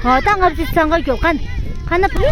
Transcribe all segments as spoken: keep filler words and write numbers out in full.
ཨ་ད་ལྔ་བཅུ་ཚང་ག་མགྱོགས་ཁན་ཁ་ན། དགུ་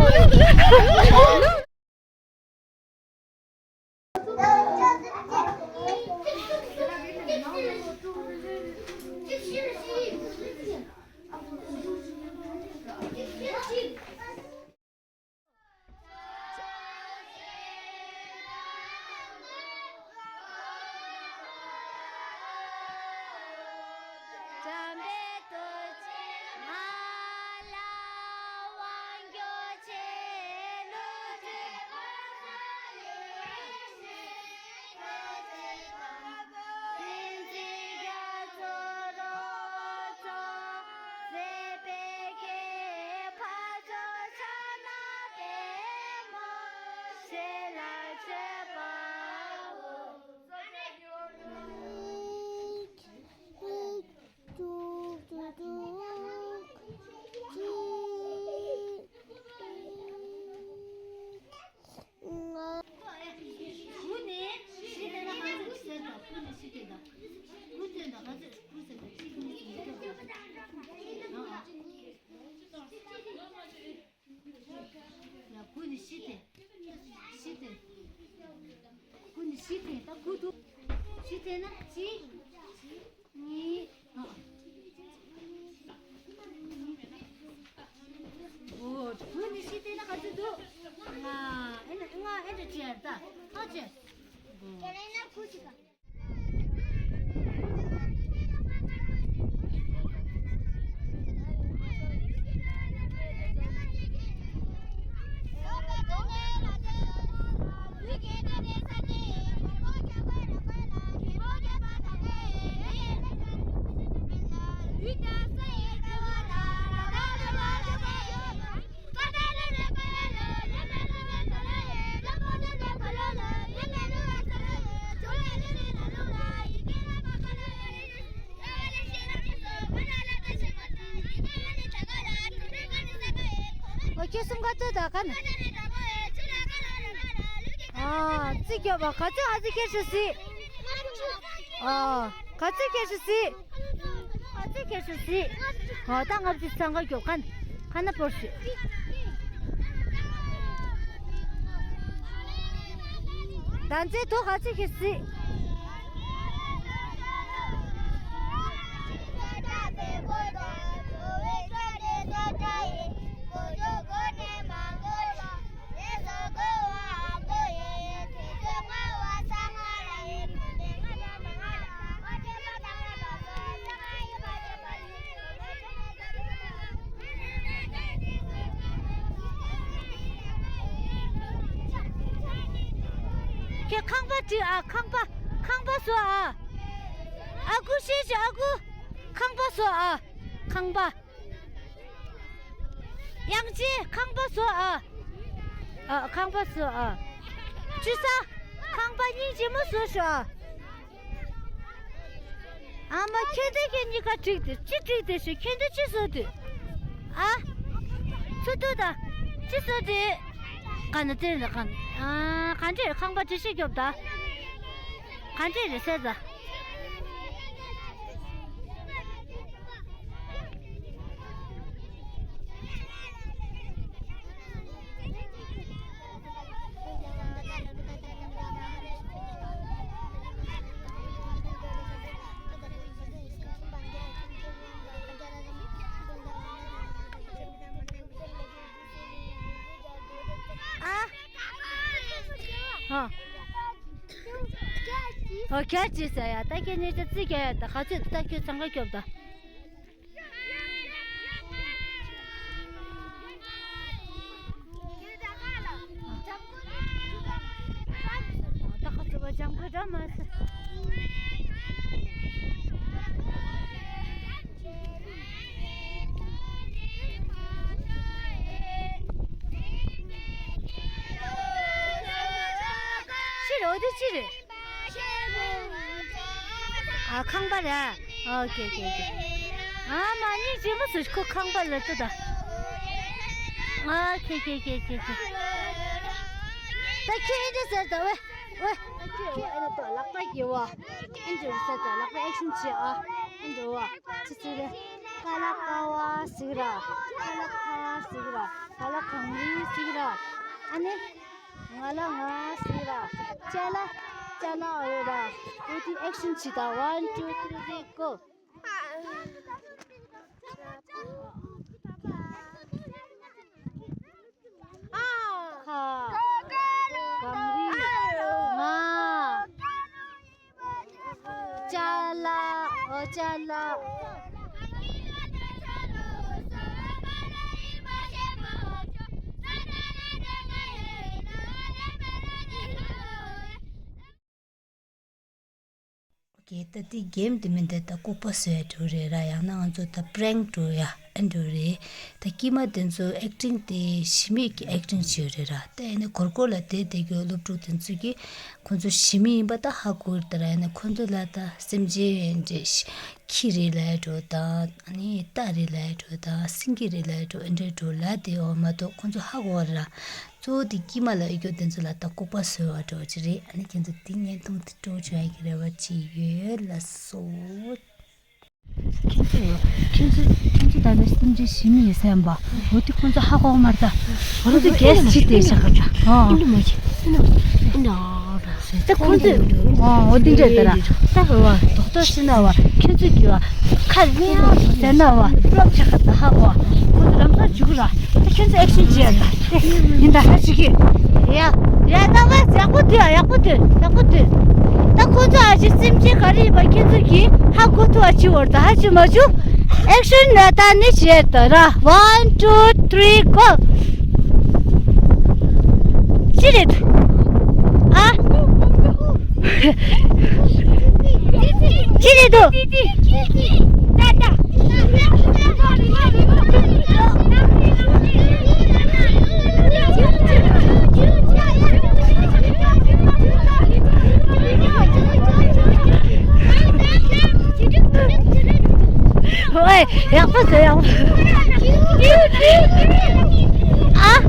ནས་བཞི་བསྟན་ན་ག་ཚོད་ཟེར་དང་། དགུ་ནས་བཞི་བསྟན་དང་། དགུ་བསྟན་དང་ག་ཚོད་དགུ་ཟེར་དང་། གཅིག་གཉིས་གསུམ་བཞི་བཅུ། ཡ་དགུ་ནས་བཞི་བསྟན། བཞི་བསྟན། དགུ་ནས་བཞི་བསྟན། ད་དགུ་འདུག་བཞི་བསྟན་ན་གཅིག་གཉིས། ཨ། འོ། དགུ་ནས་བཞི་བསྟན་ན་ག་ཚོད་འདུག་ལྔ། ཨེ་ན་ལྔ་ཨེ་འདྲ་བྱས་ད། ཨ་བྱས། ཨོ་ཁྱེད་གསུམ་ག་ཚོད་ད་ག་ན། ཨ་རྩིས་རྒྱོབ་པ་ག་ཚོད་ཨ་ཙི་ཁྱེར་ཤོག་སི། ཨ་ག་ཚོད་ཁྱེར་ཤོག་སི། ཨ་ད་ལྔ་བཅུ་ཚང་ག་རྒྱོབ་ཁ་ན་ཁ་ན་བོར་ཤོག་ད་ཚེ་ཐོ་ག་ཚོད་ཁྱེར་སི། ཁྱེད་ཁང་པ་བྲིས་ཨ། ཁང་པ། ཁང་པ་བཟོ་ཨ། ཨ་ཁུ་ཤེས་ཤིག་ཨ་ཁུ། ཁང་པ་བཟོ་ཨ། ཁང་པ། དབྱངས་ཅན་ཁང་པ་བཟོ་ཨ། ཨ་ཁང་པ་བཟོ་ཨ། ཅི་ས། ཁང་པ་སྙིང་རྗེ་མོ་བཟོ་ཤོག་ཨ། ཨ་མ་ཁྱེད་དེ་ཁྱེད་གཉིས་ཀ་འགྲིག་དེ་ཅི་འགྲིག་དེ་ཤོད་ཁྱེད་དེ་ཅི་བཟོ་དུས། ཨ། ཚུ་ཏུ་ད། ཅི་བཟོ་དུས། ག་ན་དེ་ན་ག་ན། ཨ་ག་འདྲས་ཁང་པ་འདྲི་ཤེས་སྐྱོབ་ད། ག་འདྲས་རེད་ཟེར་ད། ཨ། ཧ། ཨོ་ཁྱེད་ཅི་ཟེར་ཡ། ད་ཁྱེད་གཉིས་ཀྱི་རྩིས་རྒྱག་ཡ། ད་ག་ཚོད་ད་ཁྱོད་ཚང་ཁ་སྐྱོབ་ད། ད་ག་ཚོད་པ་ལྗང་ཁུ་འདྲ་མ་ཟེར། ཕྱི་རོལ་དུ་ཕྱི་རེད། ཨ་ཁང་པ་རེད། ཨོ་ཁེ་ཁེ་ཁེ། ཨ་མ་ནི་ཇི་མ་སུ་ཁོ་ཁང་པ་ལ་ཏུ་ད། ཨ་ཁེ་ཁེ་ཁེ་ཁེ་ཁེ། ད་ཁྱེད་འདི་ཟེར་ད་ཝེ་ཝེ། ད་ཁྱེད་ཝེ་ཨ་ནི་ད་ལག་པ་གི་ཝ། ཨན་ཏུ་ཟེར་ད་ལག་པ་ཨེག་ཤན་བྱེད་ཨ། ཨན་ཏུ་ཝ། ཙི་ཙི་རེད། ཀ་ལ་ཀ་བ་ཟིག་ར། ཁ་ལ་ཁ་ཟིག་ར། ག་ལ་གངས་རི་ཟིག་ར། ཨ་ནི། ང་ལ་ང་ཟིག་ར། ཅ་ལ་ཅ་ལ་འོ་ར། འོ་དེ་ཨེག་ཤན་བྱེད་ད། One, two, three, go. ཁ། གངས་རི། ང་། ཅ་ལག་འོ་ཅ་ལག་ཨོ་ཀེ། ད་དེ་གེམ་དེ་མིན་ད་ལྐུགས་པ་བཟོ་ཡ་འགྲོ་རེད་ར། ཡང་ན་ང་ཚོ་ད་པྲེང་འགྲོ་ཡ་ཨེ་འགྲོ་རེད། ད་དཀྱིལ་མ་དེ་ཚོ་ཨེག་ཊིང་དེ་ཞི་མི་གི་ཨེག་ཊིང་བྱེད་ཡོད་རེད་ར། ད་ཡིན་ན་གོར་གོར་ལ་བསྡད་བསྡད་རྒྱུ་སློབ་ཕྲུག་དེ་ཚོ་གིས་ཁོང་ཚོ་ཞི་མི་ཡིན་པ་ད་ཧ་གོ་རེད་ད་ར། ཡིན་ན་ཁོང་ཚོ་ལ་ད་སེམས་ཅན་འདྲ་ཁྱི་རེད་ལབ་འགྲོ་དང་ཨ་ནི་རྟ་རེད་ལབ་འགྲོ་དང་སེང་གེ་རེད་ལབ་འགྲོ་ཨེ་འདྲ་འགྲོ་ལབ་བསྡད་ཡོད་མ་གཏོགས་ཁོང་ཚོ་ཧ་གོ་བ་རེད་ར། གཙོ་བོ་དེ་དཀྱིལ་མ་ལ་ཨེ་སྐྱོ་དེ་ཚོ་ལ་ད་ལྐུགས་པ་བཟོས་པ་འདྲ་བོ་ཅིག་རེད། ཨ་ནི་ཁྱེད་ཚོ་དེ་བརྙན་ཐུང་དེ་སྤྲོ་བྱུང་ཡ་གི་རེ་བ་ཅིག་ཡོད་ལགས་སོ། ཁྱེད་ཚོ་ཁྱེད་ཚོ་ཁྱེད་ཚོ་ད་ལྟ་སེམས་ཅན་ཞི་མི་ཡིན་ཟེར་ཡིན་པ། འོ་དེ་ཁོང་ཚོ་ཧ་གོ་མ་རེད་ད། ཁོང་ཚོ་གས་ཅི་བྱེད་བསྡད་ཤག་ད། ཨ། ཨིན་འདྲ་མ་བྱེད། ཨིན་འདྲ། ཨིན་འདྲ། ད་ཁོང་ཚོས་ཨོ་འོ་འདི་འདྲས་ད་ར། ད་འོ་བ་རྡོག་རྡོག་ཤི་ན་བ་ཁྱོད་ཚོས་གི་བ་ཁ་མི་ཡང་ཟེར་ན་བ་ཀློག་ཆ་ཁ་ད་ཧ་གོ། ཁོ་ཚོ་རང་ཁ་འཇུག་ར། ད་ཁྱོད་ཚོ་ཨེག་ཤན་བྱེད་ཡ་ད། ཡིན་ད་ཧ་ཅི་གི། ཡ་ཡ་ད་བ་ཡག་པོ་འདུག་ཡ་ཡག་པོ་འདུག་ཡག་པོ་འདུག། ད་ཁོ་ཚོ་ཨ་ཅི་སེམས་ཅན་ག་རེ་ཡིན་པ་ཁྱོད་ཚོ་གི་ཧ་གོ་ཐུབ་བ་ཅི་བོར་ད་ཧ་ཅི་མ་བྱུང་། ཨེག་ཤན་ལ་ད་ནི་བྱེད་ད་ར། One, two, three, go. ཅི་རེད། ཨ། ཅི་རེད་དོ། ཨོའི། ཡག་པོ་བཟོས་ཡག་པོ། ཨ།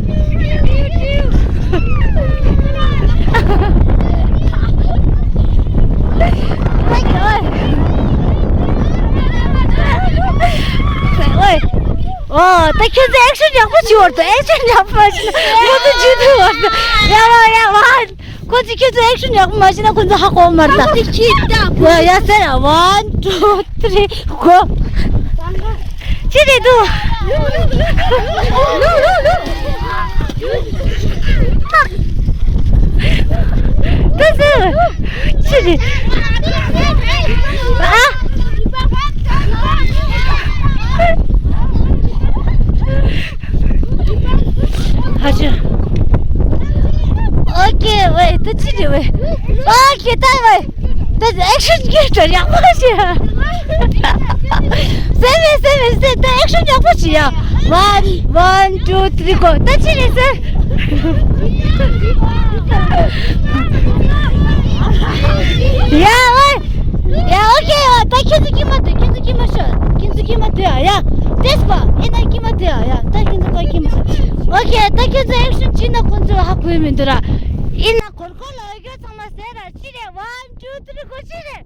ཨོའི། ཨོ། ད་ཁྱོད་ཚོ་ཨེག་ཤན་ཡག་པོ་བྱེད་བར་དུ། ཨེག་ཤན་ཡག་པོ་བྱེད་ན་ཁོ་ཚོ་བརྗེད་ཐུབ་བར་དུ། ཡ་ཝ་ཡ་ཝ། ཁོ་ཚོས་ཁྱོད་ཚོ་ཨེག་ཤན་ཡག་པོ་མ་བྱས་ན་ཁོ་ཚོ་ཧ་གོ་མ་རེད་ད། ཡ་ཡ་ཟེར་ར། One, two, three, go. ཅི་རེད་འདུག། ད་ཟེར། ཅི་རེད། ཨ། ཧ་ཅང་། ཨོ་ཀེ་ཝེ། ད་ཅི་རེད་ཝེ། ཨོ་ཀེ་ད་ཝེ། ད་ཨེག་ཤན་གྱི་འདྲ་ཡག་པོ་བྱེད་ཡ། ཟེར་མེད་ཟེར་མེད་ཟེར། ད་ཨེག་ཤན་ཡག་པོ་བྱེད་ཡ། One, one, two, three, go. ད་ཅི་རེད་ཟེར། ཡ་ཝེ། ཡ་ཨོ་ཀེ། ཡ་ད་ཁྱེད་ཚོ་དཀྱིལ་མ་སྡོད། ཁྱེད་ཚོ་དཀྱིལ་མ་ཤོག། ཁྱེད་ཚོ་དཀྱིལ་མ་སྡོད་ཨ་ཡ། ཏེས་པ་ཨེ་ན་དཀྱིལ་མ་སྡོད་ཨ་ཡ། ད་ཁྱེད་ཚོ་ཀ་དཀྱིལ་མ་སྡོད། ཨོ་ཀེ། ད་ཁྱེད་ཚོ་ཨེག་ཤན་བྱེད་ན་ཁོང་ཚོ་ཧ་གོ་ཡི་མི་འདུག་ར། ཨེ་ན་གོར་གོར་ལ་ཨོ་ཀེ་ཚང་མ་ཟེར་ར། ཅི་རེད། One, two, three, go. ཅི་རེད།